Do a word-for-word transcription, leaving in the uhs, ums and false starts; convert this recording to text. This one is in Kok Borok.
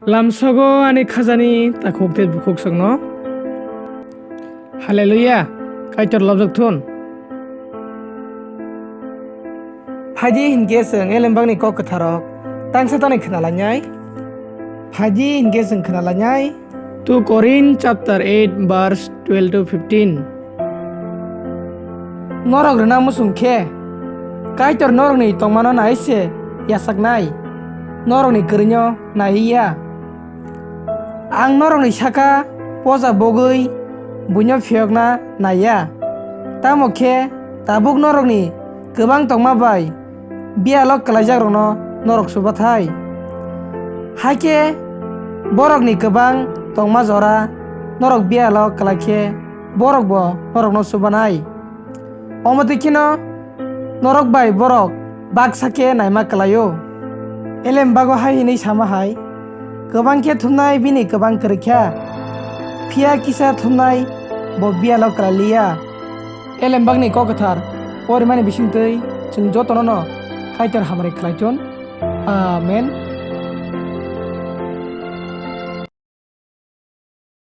Lamsogo ani khajani takhuk tei bukhuk songno. Hallelujah, Kaitor lobjak thun. Phaidi hinkhe chwng elembakni kok kwtharok tangsa tani khna lainai. Phaidi hinkhe chwng khna lainai. Two Korin chapter eight verse twelve to fifteen. Norok rwna muchung khe, Kaitor norokni tongmano nai se yachaknai, norokni kwrwino naiwi ya. Ang norokni saka poja bogwi buino phiyokna nai ya, tamo khe tabuk norokni kwbang tongma bai biyalo kwlaijakrokno norok chubathai. Hakhe borokni kwbang tongma jora norok biyalo kwlai khe borokbo norokno chubanai. Omo twi kheno norok bai borok baksa khe naima kwlaio. Elembago hai hwnwi sama hai, kwbang khe thumnai bini kwbang kwrwi kha, phiya kisa thumnai bo biyalo kwlai liya. Elembakni kok kwthar porimani bisingtwi chwng jotono no Kaitor hamari khlai thun. Amen.